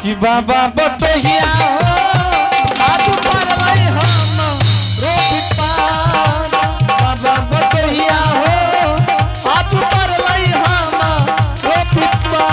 कि बाबा बतहिया हो आजू परलै हम रोटी पान। बाबा बतहिया हो आजू परलै हम रोटी पान।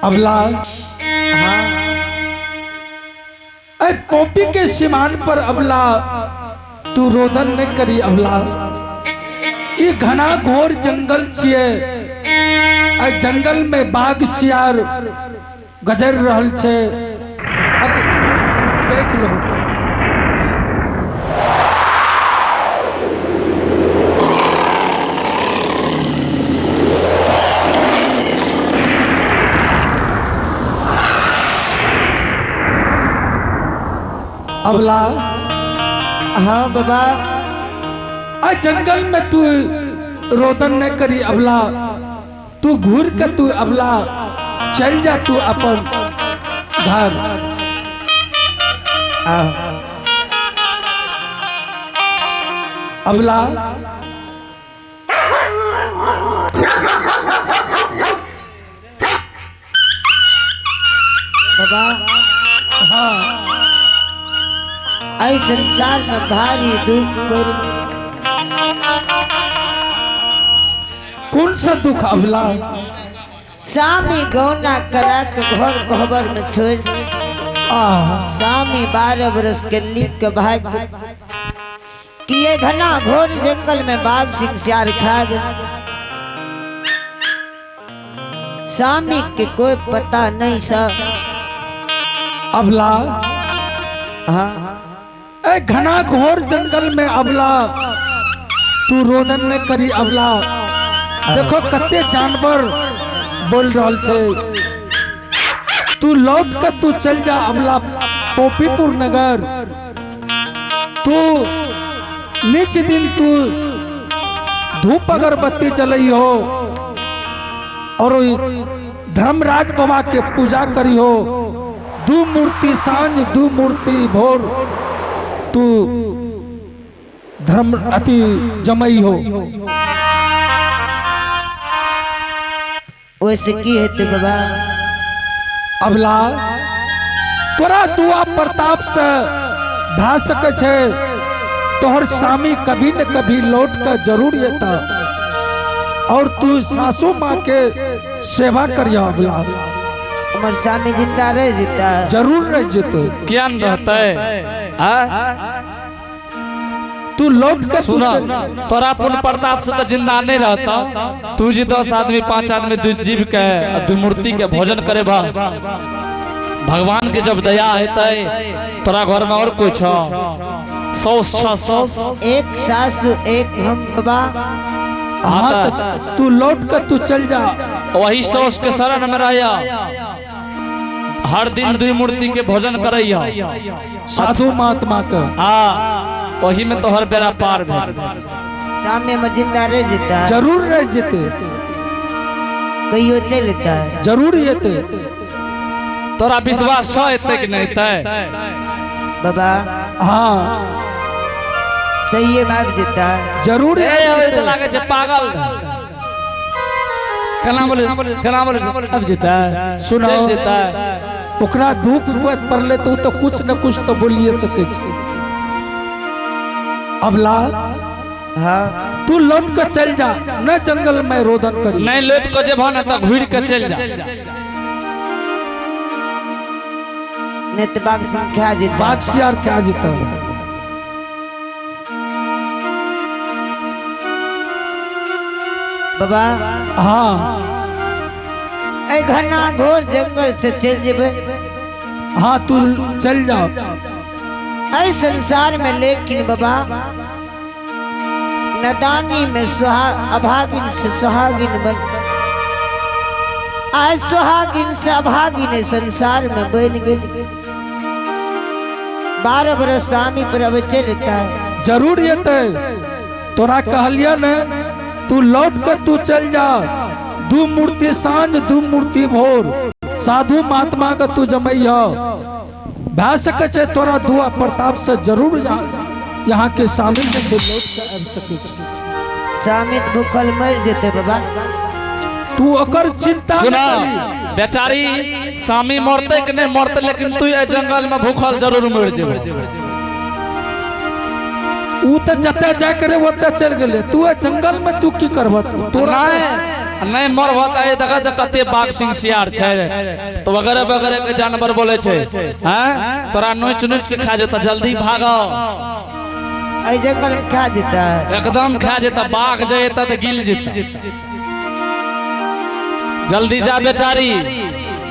अबला अरे पोपी के सीमान पर अबला तू रोदन न करी अबला। ये घना घोर जंगल छिए, अरे जंगल में बाघ सियार गजर रहल छे। देख लो अबला। हाँ बाबा। आ जंगल में तू रोदन न करी अबला, तू घूर के तू अबला चल जा तू अपन घर। अबला बाबा। हाँ। ऐ संसार में भारी दुख पर कौन सा दुख अबला? सामी गौना करा के घर कोहबर में छोड़ सामी 12 बरस के लीक के भाग कि ये घना घोर जंगल में बाघ सिंह सियार खा गए। सामी के कोई पता नहीं सा। अबला। हाँ। ए घना घोर जंगल में अबला तू रोदन न करी अबला। देखो कते जानवर बोल रहल छे। तू लौट के तू चल जा अबला पोपीपुर नगर। तू निच दिन तू धूप अगरबत्ती जलई हो और धर्मराज बाबा के पूजा करी हो। दू मूर्ति सांझ दू मूर्ति भोर तू धर्म अति जमई हो। वैसे की हेतु बाबा? अबला तोरा दुआ प्रताप से भा सके छे तोहर स्वामी कभी न कभी लौट के जरूर एता और तू सासू माँ के सेवा करिया अबला। हमर स्वामी जिंदा रह जेता। जरूर रह जेते। क्या न रहते? हाँ? तू लौट के सुना तोरा पुण्य प्रताप से तो जिंदा नहीं रहता। तू जी 10 आदमी 5 आदमी दू जीव के दू मूर्ति के भोजन करे बा। भगवान के जब दया हेतै तोरा घर में और कुछ सौस छ सौस एक सासु एक हम बाबा। हाँ तू लौट के तू चल जा। वही सौस के शरण में रहिया। हर दिन दू मूर्ति के भोजन करैया साधु महात्मा का। हाँ वही में तो हर बेरा पार भेज। सामने में जिंदा रह जेता। जरूर रह जेते। कहियो चलता। जरूर जेते। तोरा विश्वास है एते कि नहीं ते बाबा? हाँ सही है बाप जेता। जरूर ए होय त लागे छै पागल। केना बोले केना बोले अब जेता सुनो चल जेता। ओकरा धूप पड़ले तो तो कुछ न कुछ तो बोलिए सके छै। अबला। हाँ। तू लौट के चल जा न जंगल में रोदन करी। नहीं लौट के जेबह न त घुर के चल जा। नहीं तो बाघ सिंह खा जेता। बाघ सियार खा जेता। बाबा। हाँ। ए घना घोर जंगल से चल जेबे। हाँ तू चल जा ऐ संसार में, लेकिन बाबा नदानी में अभागिन से सुहागिन बन, आज सुहागिन से अभागिन संसार में बन गई। 12 बरस स्वामी पर अब चलता है। जरूर येते, तोरा कहलिया ने तू लौट कर तू चल जा। 2 मूर्ति सांझ 2 मूर्ति भोर, साधु महात्मा का तू जमैया भै सके छे तोरा दुआ प्रताप से जरूर यहाँ के शामिल जे छै लौट के आबि सकै छै। स्वामी भूखल मर जेते बाबा, तू ओकर चिंता सुना बेचारी स्वामी मरते कि नहीं मरते, लेकिन तू ए जंगल में भूखल जरूर मर जेबे। ऊ तो जते जाय करे ओते चल गेले, तू ए जंगल में तू की करबह? तोरा नहीं मरबह त ए देखा जे कते बाघ सिंह सियार छै तो वगैरह वगैरह के जानवर बोले छै, हैं तोरा नोच नोच के खा जेता, जल्दी भागो। ए जंगल में खा जेता, एकदम खा जेता, बाघ जेता त गिल जेता। जल्दी जा बेचारी।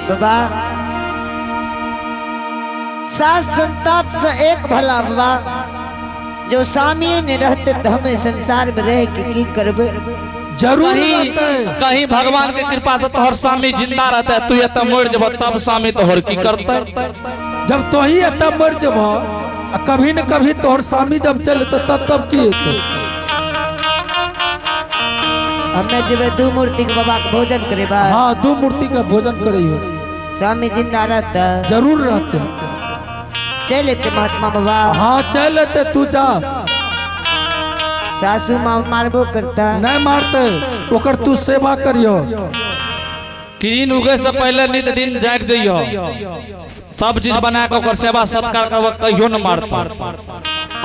बाबा 7 संताप से एक भला बाबा, जो स्वामी ने रहते तो हमें संसार में रह के की करबे? जरूर कहीं भगवान के कृपा से तोहर स्वामी जिंदा रहता है, तू एतऽ मर जब तब स्वामी तोहर की करते? जब तो ही एतऽ मर जब कभी न कभी तोहर स्वामी जब चल तब तब की होते? हमें जब 2 मूर्ति के बाबा के भोजन करेबा। हाँ 2 मूर्ति का भोजन करियो, स्वामी जिंदा रहता, जरूर रहते। चल लेते महात्मा बाबा। हाँ चल लेते, तू जा। सासू माँ मारबो करता? नहीं मारते, ओकर तू सेवा करियो। किरण उगे से पहले नित दिन जाग जइयो, सब चीज बना के ओकर सेवा सत्कार करब, कहियो न मारता।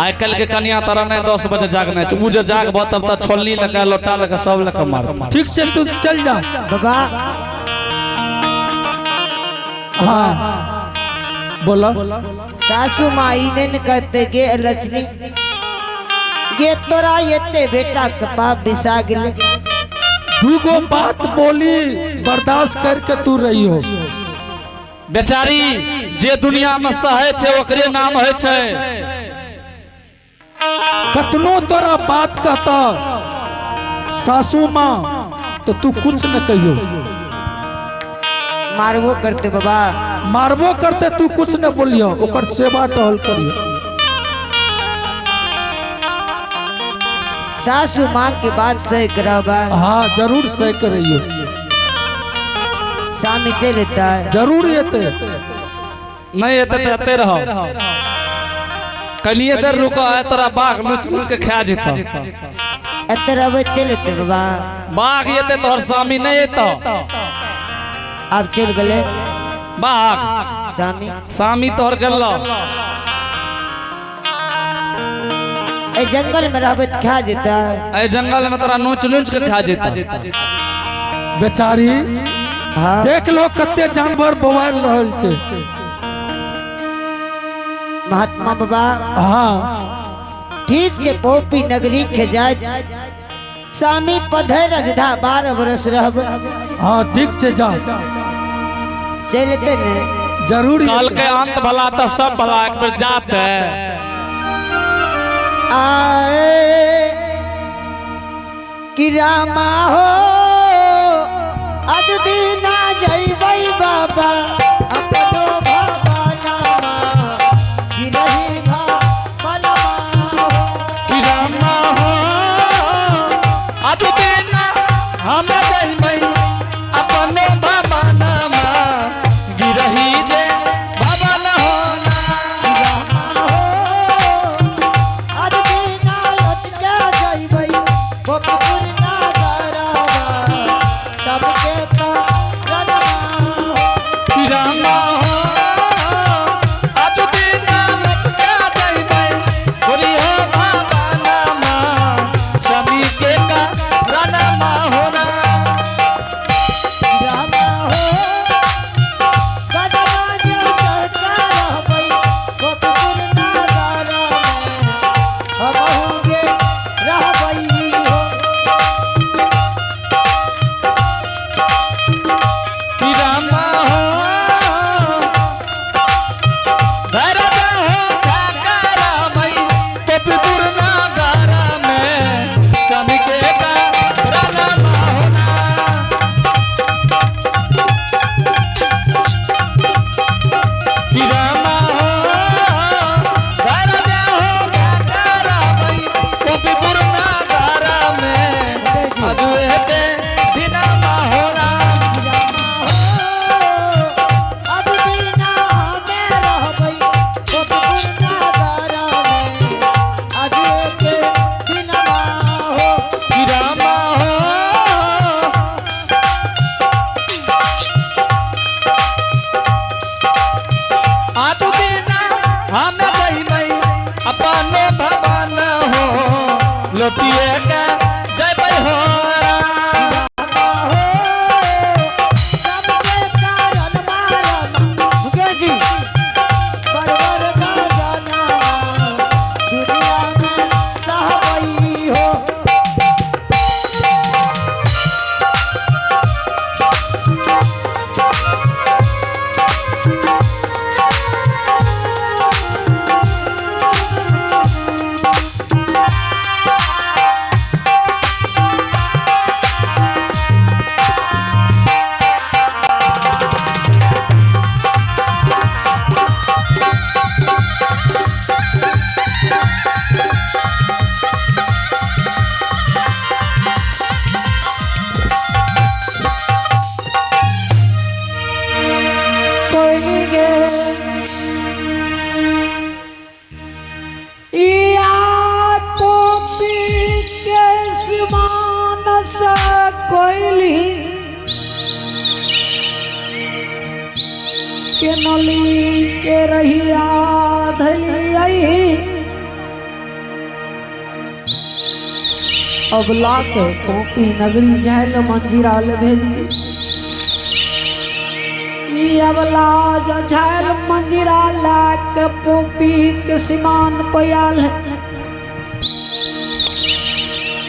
आइ काल्हि के कन्या तरह नहीं 10 बजे जागना छै, उ जे जागब तब तक छोलनी लगा लोटा लगा सब लगा मारता। ठीक से तू चल जा बाबा। हाँ बोला। सासू माँ इने न कहते गे लक्ष्मी गे तोरा एते बेटा के पाप बिसा गेले। 2 गो बात बोली बर्दाश्त करके तू रही हो। बेचारी जे दुनिया में सहे छे ओकरे नाम है छे। कतनो तोरा बात कहता सासू माँ तो तू कुछ न कहियो। मारबो करते बाबा, मारबो करते तू कुछ न बोलियो, ओकर सेवा टहल करियो। सासू माँ के बात सही करबा। हाँ जरूर सही करियो। स्वामी चलता है, जरूर एते नहीं एते तो एते रहो, कलिए देर रुको है तोरा बाघ नोच नोच के खा जेता। एते रहबे चलते बाबा, बाघ एते तोहर स्वामी नहीं एतो। अब चल गले बाघ स्वामी, स्वामी तोहर गेलो। ए जंगल में रहबे त खा जेता, ए जंगल में तोरा नोच नोच के खा जेता बेचारी। हाँ देख लो कते जानवर बवाल रहल छे महात्मा बाबा। हाँ ठीक छे, पोपी नगरी के जाय स्वामी पधर अजधा 12 बरस रहब। हाँ ठीक छे, जा चलते ने जरूर। कल के अंत भला तो सब भला, एक बार जाते आए कि रामा हो अज दीना जइबै बाबा अपनो भवनमा कि रही भवनमा कि रामा हो अज दीना हम जइबै अपनो भवनमा गिरही जे भवन हो। रामा हो अज दीना लटका जइबै गोपपुर नगरवा सबके प्रणमा हो। कि रामा हो अज दीना लटका जइबै गोरी हो भवनमा स्वामी के प्रणमा हो ना। रामा हो गदवा जे सरकार रहबै गोपपुर नगर में हमहु जे रहबै हो। कि कोयली गे। या पोपी के सिमान से कोयली के नली के रहिया धलियाई। अबला के कॉपी नगरी जायल मंदिरा ले भेजी। ई अबला झायल मंदिरा लाके पोपी के सिमान पयाल है।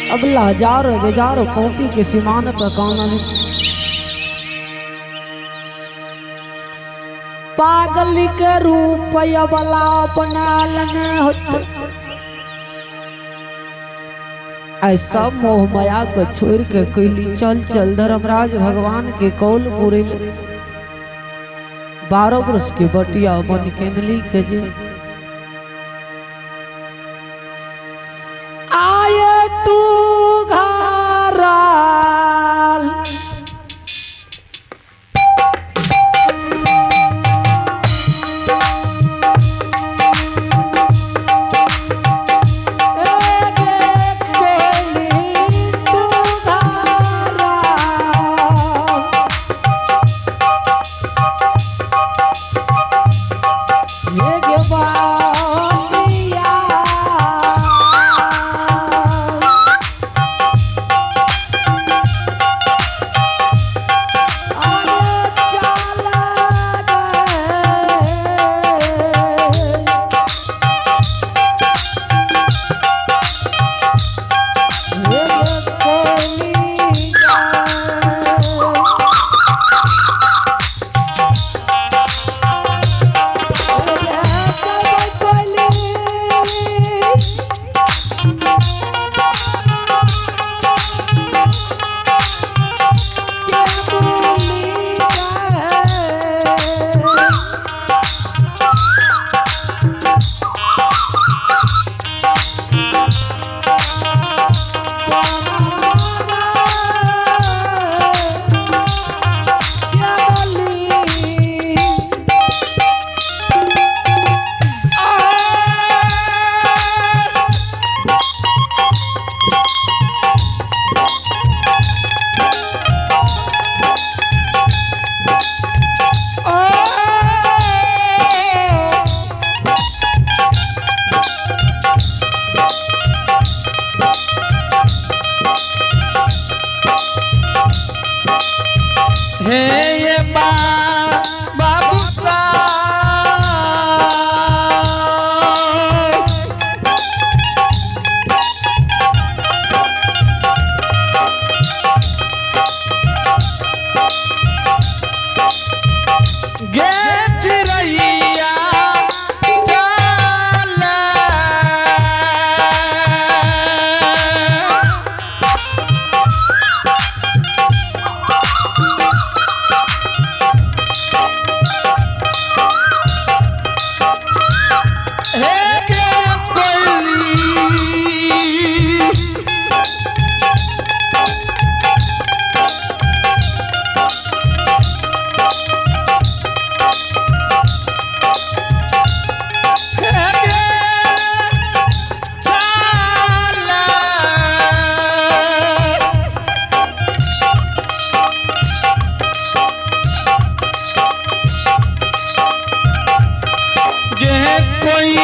अबला जारो बेजारो कॉपी के सिमान पर कौन पागल के रूप अबला बनाल ने होते। ऐसा मोह माया को छोड़ के कैली चल चल धर्मराज भगवान के कौल पूरे 12 वर्ष के बटिया बन केंदली के जे आए तू घराल। हे ये बाबू साहब। गे चिरैया चल। हे के कोयली हे के चल। गे कोई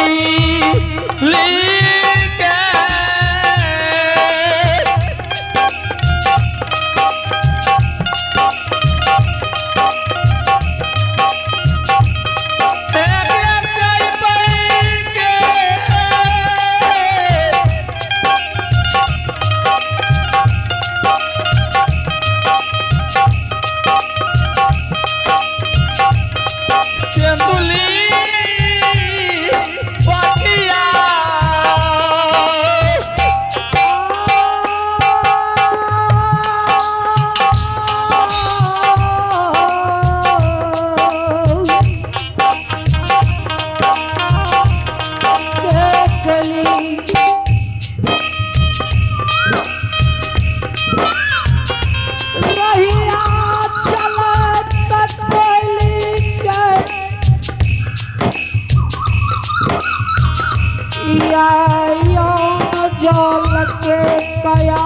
लीके हे गे चैतै के। केंदुली बटिया। रहिया चलत कोयली के। बाबा।